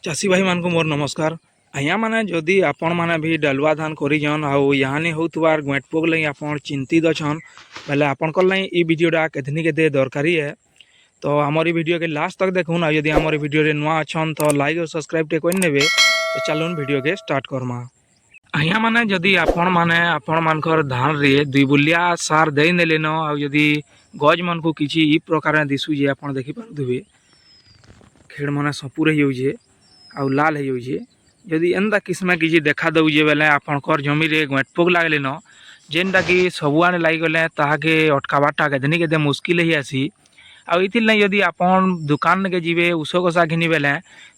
ଚାଷୀ ଭାଇମାନଙ୍କୁ ମୋର ନମସ୍କାର। ଆଜ୍ଞାମାନେ, ଯଦି ଆପଣମାନେ ବି ଡାଲୁଆ ଧାନ କରିଛନ୍ ଆଉ ଇହାନି ହଉଥିବାର ଗୁଏଁଟ ପୋକ ଲାଗି ଆପଣ ଚିନ୍ତିତ ଅଛନ୍ ବେଲେ, ଆପଣଙ୍କର ଲାଗି ଇ ଭିଡ଼ିଓଟା କେତନି କେତେ ଦରକାରୀ ହେ। ତ ଆମର ଇ ଭିଡ଼ିଓକେ ଲାଷ୍ଟ ତକ୍ ଦେଖୁନ୍। ଆଉ ଯଦି ଆମର ଇ ଭିଡ଼ିଓରେ ନୂଆ ଅଛନ୍ ତ ଲାଇକ୍ ଆଉ ସବସ୍କ୍ରାଇବ୍ ଟେ କରିନେବେ। ତ ଚାଲୁନ୍, ଭିଡ଼ିଓକେ ଷ୍ଟାର୍ଟ କର୍ମା। ଆଜ୍ଞାମାନେ, ଯଦି ଆପଣମାନେ ଆପଣମାନଙ୍କର ଧାନରେ ଦୁଇ ବୁଲିଆ ସାର ଦେଇ ନେଲେନ ଆଉ ଯଦି ଗଛମାନଙ୍କୁ କିଛି ଇ ପ୍ରକାର ଦିଶୁଛେ, ଆପଣ ଦେଖିପାରୁଥିବେ, ଖେଡ଼ମାନେ ସପୁର ହେଇଯାଉଛେ ଆଉ ଲାଲ ହେଇଯାଉଛେ, ଯଦି ଏନ୍ତା କିସ୍ମେ କିଛି ଦେଖା ଦଉଛେ ବେଲେ, ଆପଣଙ୍କର ଜମିରେ ଗୁଏଁଟ ପୋକ ଲାଗଲେନ, ଯେନ୍ଟାକି ସବୁଆଡ଼େ ଲାଗିଗଲେ ତାହାକେ ଅଟକାବାରଟା କେତେନି କେତେ ମୁସ୍କିଲ ହେଇଆସି। ଆଉ ଏଥିର୍ ଲାଗି ଯଦି ଆପଣ ଦୁକାନକେ ଯିବେ ଉଷ କଷା ଘିନି ବେଲେ,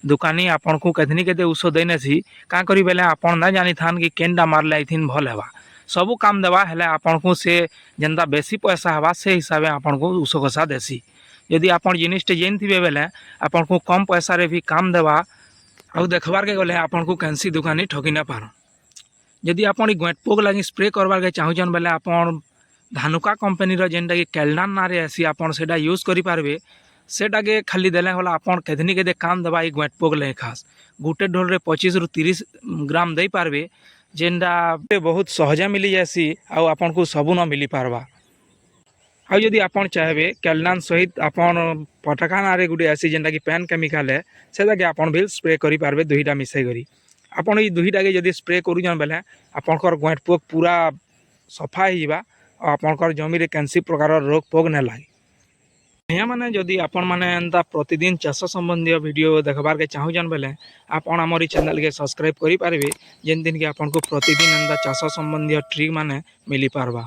ଦୁକାନୀ ଆପଣଙ୍କୁ କେତନି କେତେ ଉଷ ଦେଇନେସି। କାଁ କରି ବେଲେ, ଆପଣ ନା ଜାଣିଥାନ୍ କି କେନ୍ଟା ମାରଲେ ଏଇଥିନ୍ ଭଲ୍ ହେବା। ସବୁ କାମ ଦେବା, ହେଲେ ଆପଣଙ୍କୁ ସେ ଯେନ୍ତା ବେଶୀ ପଇସା ହେବା, ସେ ହିସାବେ ଆପଣଙ୍କୁ ଉଷ କଷା ଦେସି। ଯଦି ଆପଣ ଜିନିଷଟେ ଜାଣିଥିବେ ବେଲେ, ଆପଣଙ୍କୁ କମ୍ ପଇସାରେ ବି କାମ ଦେବା। ଆଉ ଦେଖବାର୍କେ ଗଲେ ଆପଣଙ୍କୁ କେନ୍ସି ଦୁକାନୀ ଠକି ନା ପାରନ୍। ଯଦି ଆପଣ ଇ ଗୁଏଁଟ ପୋକ ଲାଗି ସ୍ପ୍ରେ କରବାର୍କେ ଚାହୁଁଛନ୍ ବେଲେ, ଆପଣ ଧାନୁକା କମ୍ପାନୀର ଯେନ୍ଟାକି କେଲଡାନ ନାଁରେ ଆସି, ଆପଣ ସେଇଟା ୟୁଜ୍ କରିପାରିବେ। ସେଟାକେ ଖାଲି ଦେଲେ ହେଲା ଆପଣ କେତନି କେତେ କାମ ଦେବା ଏଇ ଗୁଏଁଟ ପୋକ ଲାଗି। ଖାସ୍ ଗୁଟେ ଢୋଲରେ 25ରୁ 30 ଗ୍ରାମ ଦେଇପାରିବେ, ଯେନ୍ଟା ବହୁତ ସହଜେ ମିଳିଯାଏସି ଆଉ ଆପଣଙ୍କୁ ସବୁ ନ ମିଳିପାରବା। ଆଉ ଯଦି ଆପଣ ଚାହିଁବେ, କେଲଡାନ ସହିତ ଆପଣ ପଟକା ନାଁରେ ଗୋଟେ ଆସି, ଯେନ୍ଟାକି ପ୍ୟାନ୍ କେମିକାଲ ହେ, ସେଟାକେ ଆପଣ ବି ସ୍ପ୍ରେ କରିପାରିବେ ଦୁଇଟା ମିଶେଇ କରି। ଆପଣ ଏଇ ଦୁଇଟାକେ ଯଦି ସ୍ପ୍ରେ କରୁଛନ୍ ବେଲେ, ଆପଣଙ୍କର ଗୁଏଁଟ ପୋକ ପୁରା ସଫା ହେଇଯିବା ଆଉ ଆପଣଙ୍କର ଜମିରେ କେନ୍ସି ପ୍ରକାରର ରୋଗ ପୋକ ନାଇଁ ଲାଗେ। ଆଜ୍ଞାମାନେ, ଯଦି ଆପଣମାନେ ଏନ୍ତା ପ୍ରତିଦିନ ଚାଷ ସମ୍ବନ୍ଧୀୟ ଭିଡ଼ିଓ ଦେଖବାର୍କେ ଚାହୁଁଛନ୍ ବେଲେ, ଆପଣ ଆମର ଏଇ ଚ୍ୟାନେଲ୍କେ ସବସ୍କ୍ରାଇବ୍ କରିପାରିବେ, ଯେନ୍ଥିନ୍ କି ଆପଣଙ୍କୁ ପ୍ରତିଦିନ ଏନ୍ତା ଚାଷ ସମ୍ବନ୍ଧୀୟ ଟ୍ରିକ୍ ମାନେ ମିଳିପାରବା।